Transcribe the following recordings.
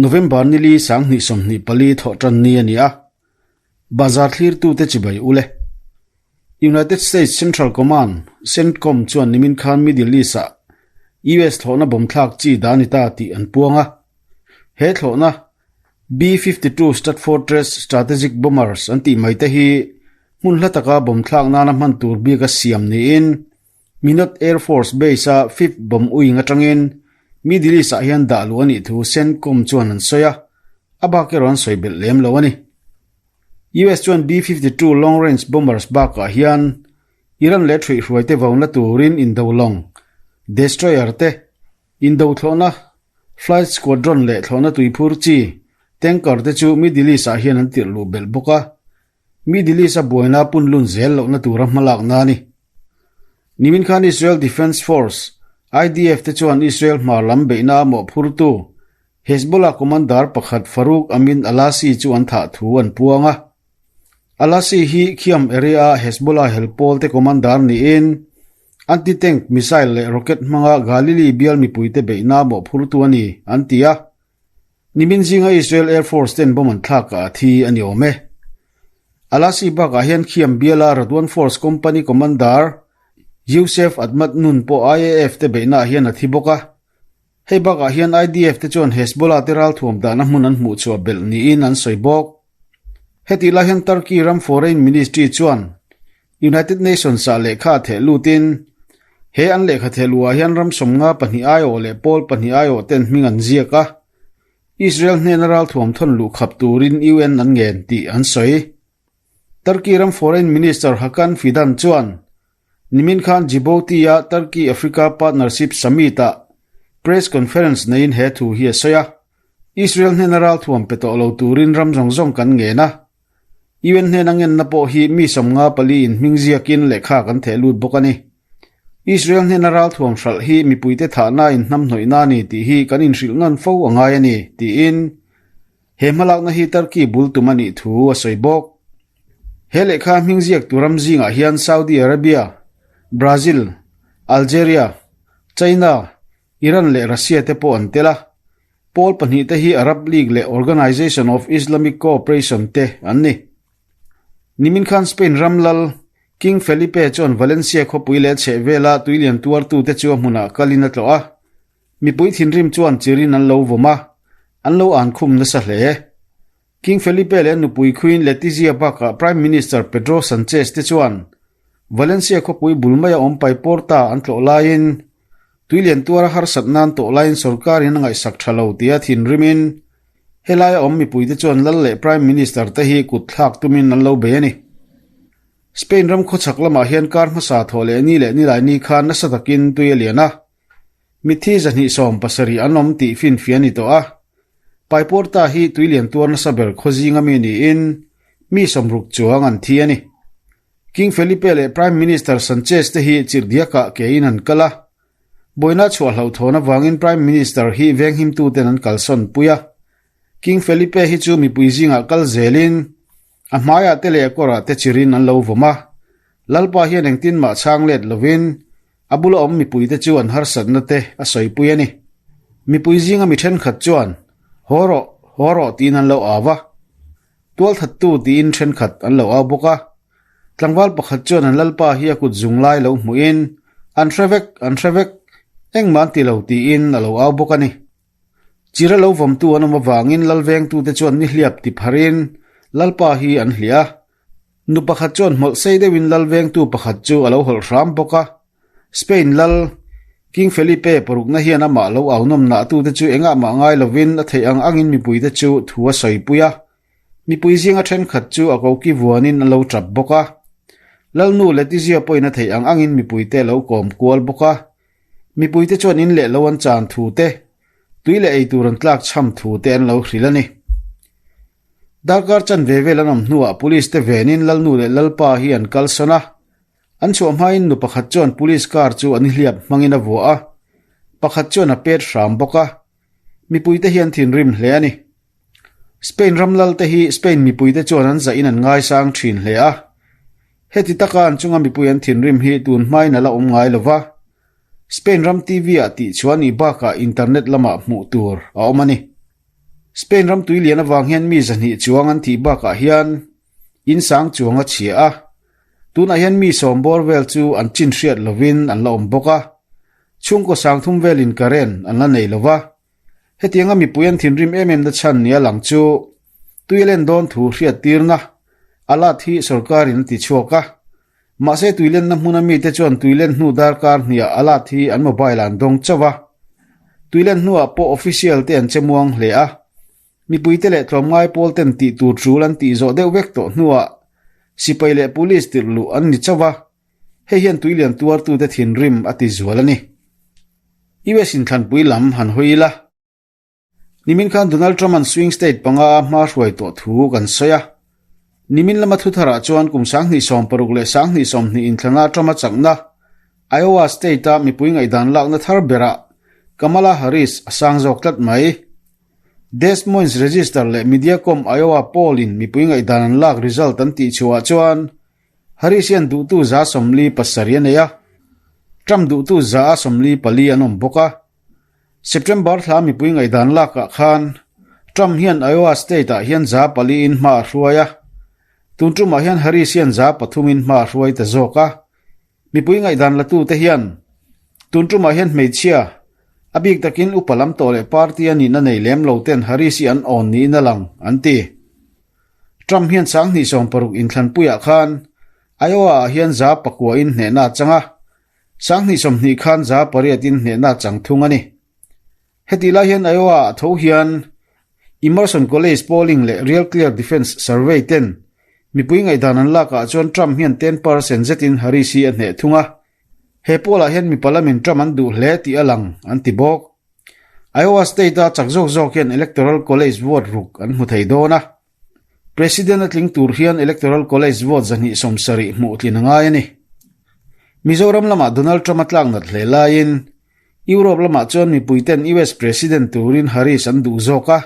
November nili 2024 thawhtan ni a ni a, bazar thlirtute chibai ule. United States Central Command, CENTCOM, chuan nimin khan Middle East-ah US thlawhna bomb thlak chi dah a ni ta tih an puang a. He thlawhna B-52 Stratofortress Strategic Bombers an tih mai te hi hmun hla taka bomb thlak nana hman tur bik a siam niin Minot Air Force Base-a fifth bomb wing atangin Middle East-ah hian dah luh a nih thu CENTCOM chuan an sawi a, a bak erawh an sawi belh lem lo a ni. US chuan B-52 Long Range Bombers bakah hian Iran leh ṭhuihhruaite vauna turin indo lawng, destroyer te, Indo thlawhna, Flight Squadron leh thlawhna tuiphur chi, tanker te chu Middle East ah hian an tirh luh belh bawk a. Middle East a buaina punlun zel lohna tura hmalakna a ni. Nimin khan Israel Defence Force, IDF, te chuan Israel hmar lam beihna a mawhphurtu Hezbollah commander pakhat Farouk Amin Alasi chu an thah thu an puang a. Alasi hi Khiam area-a Hezbollah helpawl te commander niin Anti-tank missile leh rocket hmanga Galilee bial mipuite beihna mawhphurtu a ni, an ti a. Nimin zinga Israel Air Force ten bomb an thlak ah a thi a ni awm e. Alasi bakah hian Khiam biala Radwan Force Company Commander Yousef Admat Nun pawh IAF te beihnaah hian a thi bawk a. Hei bakah hian IDF te chuan Hezbollah te ralthuam dahna hmun an hmuhchhuah belh niin an sawi bawk. Hetih lai hian Turkey ram Foreign Ministry chuan United Nations ah lehkha a theh lutin, he an lehkha theh luhah hian ram 52 aiawh leh pawl pahnih aiawh ten hming an ziak a, Israel hnena ralthuam thawn luh khap turin UN an ngen tih an sawi. Turkey ram Foreign Minister Hakan Fidan chuan nimin khan Djibouti-a Turkey-Africa Partnership Summit-ah press conference neiin he thu hi a sawi a, Israel hnena ralthuam pe tawh lo turin ram zawng zawng kan ngen a, UN hnena ngenna pawh hi mi 54 in hming ziakin lehkha kan theh lut bawk a ni. Israel hnena ralthuam hralh hi mipuite thahna in hnamhnawihna a ni tih hi kan inhrilh nawn fo a ngai a ni, tiin he hmalakna hi Turkey bul tum a nih thu a sawi bawk. He lehkha hming ziaktu ram zingah hian Saudi Arabia, Brazil, Algeria, China, Iran leh Russia te pawh an tel a. Pawl pahnihte hi Arab League leh Organization of Islamic Cooperation te an ni. Nimin khan Spain ram lal King Felipe chuan Valencia khawpui leh chhehvela tuilian tuartute chu a hmunah kalin a tlawh a. Mipui thinrim chuan chirin an lo vawm a, an lo ankhum nasa hle. King Felipe leh nupui Queen Letizia bakah Prime Minister Pedro Sanchez te chuan Valencia khawpui bul maia awm Paiporta an tlawh laiin tuilian tuara harsat nan tawh laiin sorkarin a ngaihsak tha lo tia thinrimin helaia awm mipuite chuan lal leh Prime Minister te hi kut thlak tumin an lo bei a ni. Spain ram khawchhak lamah hian kar hmasa thawh leh ni leh nilaini khan nasa takin tui a lian a. Mitthi 270 an awm tih finfiah a ni tawh a. Paiporta hi tuilian tuar nasa ber khaw zinga mi niin mi 60 chuang an thi a ni. King Felipe leh Prime Minister Sanchez te hi chirhdiakah kein an kal a. Buaina chhuah hlauhthawn avangin Prime Minister hi venghimtuten an kalsawn pui a. King Felipe hi chu mipui zingah kal zelin a hmaiah te leh a kawrah te chirin an lo vawm a. Lalpa hian engtin mah chhang let lovin a bula awm mipuite chu an harsatna te a sawipui a ni. Mipui zinga mi thenkhat chuan, Haw rawh, haw rawh tiin an lo au a. Tualthattu tiin thenkhat an lo au bawk a. Tlangval pakhat chuan an lalpa hi a kut zung lai lo hmuhin, An hre vek, an hre vek, engmah an ti lo tiin a lo au bawk a ni. Chira lo vawmtu an awm avangin lalvengtute chuan nihliap ti pharin lalpa hi an hliah a. Nu pakhat chuan hmawlh sei deuhin lal vengtu pakhat chu a lo hawlh hram bawk a. Spain lal, King Felipe parukna hian amah lo au nawm nahtute chu engah mah ngai lovin a theih ang angin mipuite chu thu a sawipui a. Mipui zinga thenkhat chu a koki vuanin a lo tap bawk a. Lalnu Letizia pawhin a theih ang angin mipuite a lo kawm kual bawk a. Mipuite chuan in leh lo an chan thu te, tui leh eitur an tlak chham thu te an lo hrilh a ni. Darkar chanve vel an awm hnuah police te venin Lalnu leh Lalpa hi an kalsawn a. An chhuah hmain nu pakhat chuan police car chu an hliap hmangin a vuah a, pakhat chuan a pet hram bawk a. Mipuite hi an thinrim hle a ni. Spain ram lalte hi Spain mipuite chuan an zahin an ngaisang thin hle a. Heti taka an chunga mipui an thinrim hi tun hmain a la awm ngai lo va. Spain ram TV ah tih chuan i bakah internet lamah hmuh tur a awm a ni. Spain ram tui lian avang hian mi 200 chuang an thih bakah hian in sang chuang a chhia a. Tunah hian mi sawm bawr vel chu an chin hriat lovin an la awm bawk a. Chhungkaw sang thum velin current an la nei lova. Hetianga mipui an thinrim em em na chhan nia lang chu tui a len dawn thu hriat tirna alert hi sorkarin a ti chhuak a. Mahse tui lenna hmuna mite chuan tui len hnu darkar hniah alert hi an mobile ah an dawng chauh a. Tui len hnuah pawh official te an che muang hle a. Mipuite leh tlawmngai pawl ten tih tur tul an tih zawh deuh vek tawh hnuah sipai leh police tirh luh an ni chauh a. Hei hian tuilian tuartute thinrim a ti zual a ni. US inthlanpui lam han hawi ila. Nimin khan Donald Trump-a'n swing state panga a hma hruai tawh thu kan sawi a. Nimin lama thutharah chuan kum 2016 leh 2020 inthlana Trump-a chakna Iowa state-a mipui ngaihdan lakna thar berah Kamala Harris a sang zawk tlat mai. Des Moines Register leh Mediacom Iowa poll-in mipui ngaihdan an lak result an tihchhuahah chuan Harris hian duhtu 47 a nei a, Trump duhtu 44 an awm bawk a. September thla mipui ngaihdan lakah khan Trump hian Iowa state-ah hian 4%-in hma a hruai a, tun tumah hian Harris hian 3%-in hma a hruai ta zawk a. Mipui ngaihdan latute hian tun tumah hian hmeichhia, a bik takin upa lam tawh leh party a nihna nei lem lo ten Harris hi an awn niin a lang, an ti. Trump hian 2016 inthlanpuiah khan Iowa-ah hian 9%-in hnehna a chang a, 2020 khan 8%-in hnehna a chang thung a ni. Hetih lai hian Iowa-ah tho hian Emerson College Polling leh Real Clear Defense Survey ten mipui ngaihdan an lakah chuan Trump hian 10% zetin Harris hi a hneh thung a, he poll-ah hian mipa lamin Trump an duh hle tih a lang, an ti bawk. Iowa State-a chak zawk zawk hian Electoral College vote ruk an hmu thei dawn a. President a tling tur hian Electoral College vote 270 hmuh tlin a ngai a ni. Mizoram lamah Donald Trump a tlak nat hle laiin Europe lamah chuan mipuiten US President turin Harris an duh zawk a.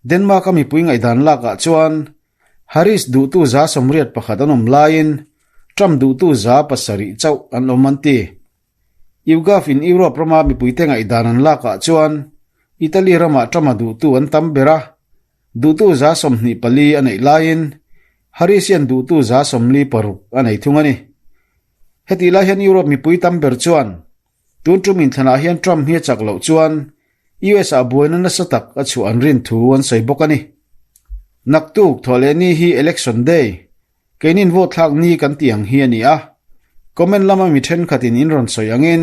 Denmark-a mipui ngaihdan lakah chuan Harris duhtu 81 an awm laiin Trump duhtu 7% chauh an awm an ti. YouGov in Europe rama mipuite ngaihdan an lakah chuan Italy ramah Trump-a duhtu an tam ber a, duhtu 24 a neih laiin Harris hian duhtu 46 a nei thung a ni. Hetih lai hian Europe mipui tam ber chuan tun tum inthlanah hian Trump hi a chak loh chuan US-ah buaina nasa tak a chhuah an rin thu an sawi bawk a ni. Naktuk Thawhlehni hi Election Day Keinin vote thlak ni kan tih ang hi a ni a, comment lama mi thenkhatin in rawn sawi angin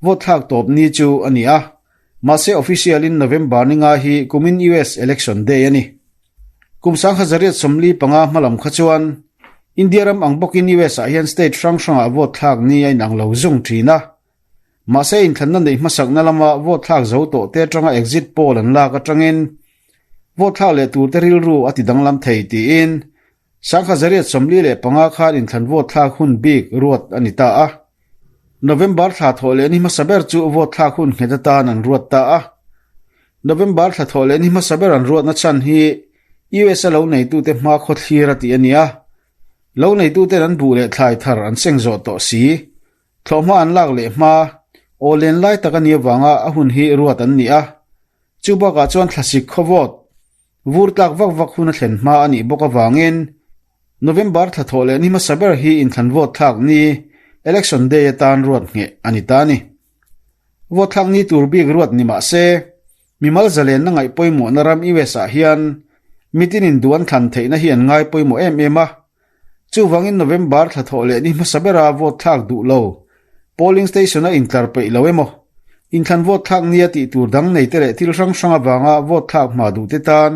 vote thlak tawp ni chu a ni a, mahse official in November ni nga hi kumin US election day a ni. Kum 1945 hmalam kha chuan India ram ang bawkin US ah hian state hrang hrangah vote thlak ni a inang lo zung thin a, mahse inthlanna neih hmasakna lama vote thlak zo tawh te atanga exit poll an lak atangin vote thlak leh turte rilru a ti danglam thei tiin 1945 khan inthlan vote thlak hun bik ruat a ni ta a. November thla thawh leh ni hmasa ber chu vote thlak hun nghet atan an ruat ta a. November thla thawh leh ni hmasa ber an ruatna chhan hi US a lo neitute hma khaw thlir a tih a ni a. Lo neituten an buh leh thlai thar an seng zawh tawh si. Thlawhhma an lak leh hma, aw len lai tak a nih avanga a hun hi ruat an ni a. Chu bakah chuan thlasik khaw vote Vur tlak vak vak hun a thlen hma a nih bawk avangin November thla thawh leh ni hmasa ber hi inthlan vote thlak ni, Election Day, atan ruat ngheh a ni ta a ni. Vote thlak ni tur bik ruat ni mah se, mimal zalenna ngaih pawimawhna ram US ah hian mitin induh an thlan theihna hi an ngai pawimawh em em a. Chuvangin November thla thawh leh ni hmasa bera vote thlak duh lo, polling station-a intlar peih lo emaw, inthlan vote thlak nia tih tur dang nei te leh thil hrang hrang avanga vote thlak hma duh te tan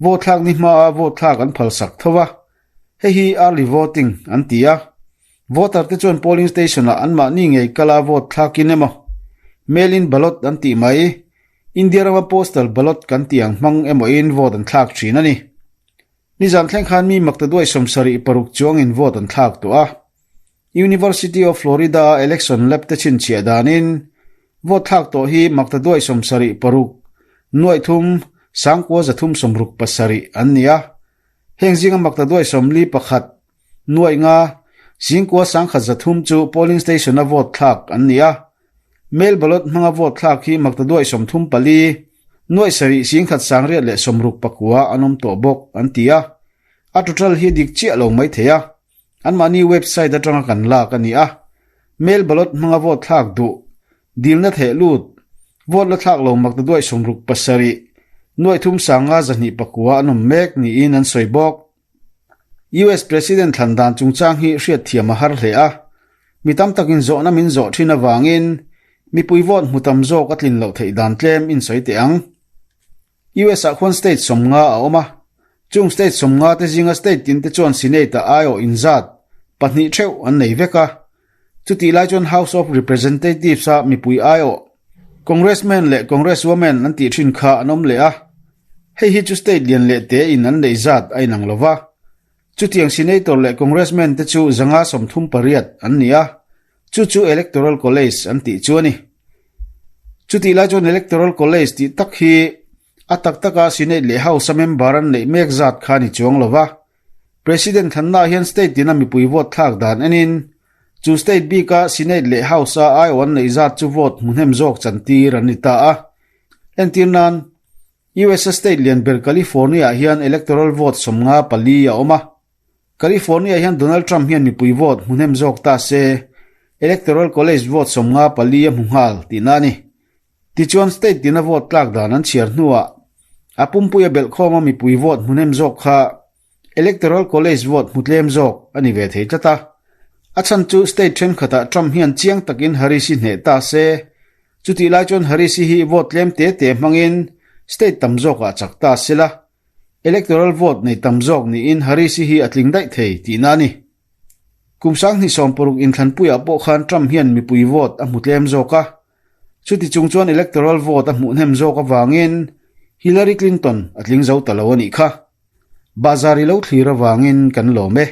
vote thlak ni hmaa vote thlak an phalsak tho va. Hei hi early voting an ti a. Voter te chuan polling station-ah anmahni ngei kala vote thlakin emaw, mail-in ballot an tih mai, India rama postal ballot kan tih ang hmang emawin vote an thlak thin a ni. Nizan thleng khan mi maktaduai 76 chuangin vote an thlak tawh a. University of Florida-a election lab te chhinchhiah danin vote thlak tawh hi maktaduai 76 nuaih thum sangkua 367 an ni a. Heng zinga maktaduai 41 nuaih nga singkua 1300 chu polling station-a vote thlak an ni a. Mail ballot hmanga vote thlak hi maktaduai 34. Nuaih sarih 10,000 860 an awm tawh bawk, an ti a. A total hi dik chiah lo mai thei a. Anmahni website atanga kan lak a ni a. Mail ballot hmanga vote thlak duh, dilna theh lut, vote la thlak lo mak ta duaih 67, nuaih thum sanga 200 pakua an awm mek niin an sawi bawk. US President thlan dan chungchang hi hriatthiam a har hle a. Mi tam takin zawhna min zawh thin avangin mipui vote hmu tam zawk a tlin loh theih dan tlem in sawi teh ang. US ah khuan state 50 a awm a, chung state 50 te zinga state tin te chuan Senate ah aiawh inzat pahnih theuh an nei vek a. Chutih lai chuan House of Representatives a mipui aiawh Congressman leh Congresswoman an tih thin kha an awm leh a. Hei hi chu state lian leh te in an neih zat a inang lo va. Chutiang Senator leh Congressman te chu 138 an ni a, chu chu Electoral College an tih chu a ni. Chutih lai chuan Electoral College tih tak hi a tak taka Senate leh House a member an neih mek zat kha a ni chuang lo va. President thlannaah hian state tina mipui vote thlak dan enin chu state bika Senate leh House a aiawh an neih zat chu vote hmu hnem zawk chantir an ni ta a. Entir nan, USA state lian ber California-ah hian electoral vote 54 a awm a. California hian Donald Trump hian mipui vote hmu hnem zawk ta se, electoral college vote 54 a hmu nghal tihna a ni. Tichuan state tina vote tlak dan an chhiar hnuah a pumpui a belhkhawm a mipui vote hmu hnem zawk kha electoral college vote hmu tlem zawk a ni ve thei tlat a. A chhan chu state thenkhatah Trump hian chiang takin Harris hi hneh ta se, chutih lai chuan Harris hi vote tlem te te hmangin state tam zawkah chak ta sela, Electoral vote nei tam zawk niin Harris-i hi a tling daih thei tihna a ni. Kum 2016 inthlanpuiah pawh khan Trump hian mipui vote a hmu tlem zawk a. Chuti chung chuan electoral vote a hmuh hnem zawk avangin Hillary Clinton a tling zo ta lo a nih kha. Bahzar i lo thlir avangin kan lawm e.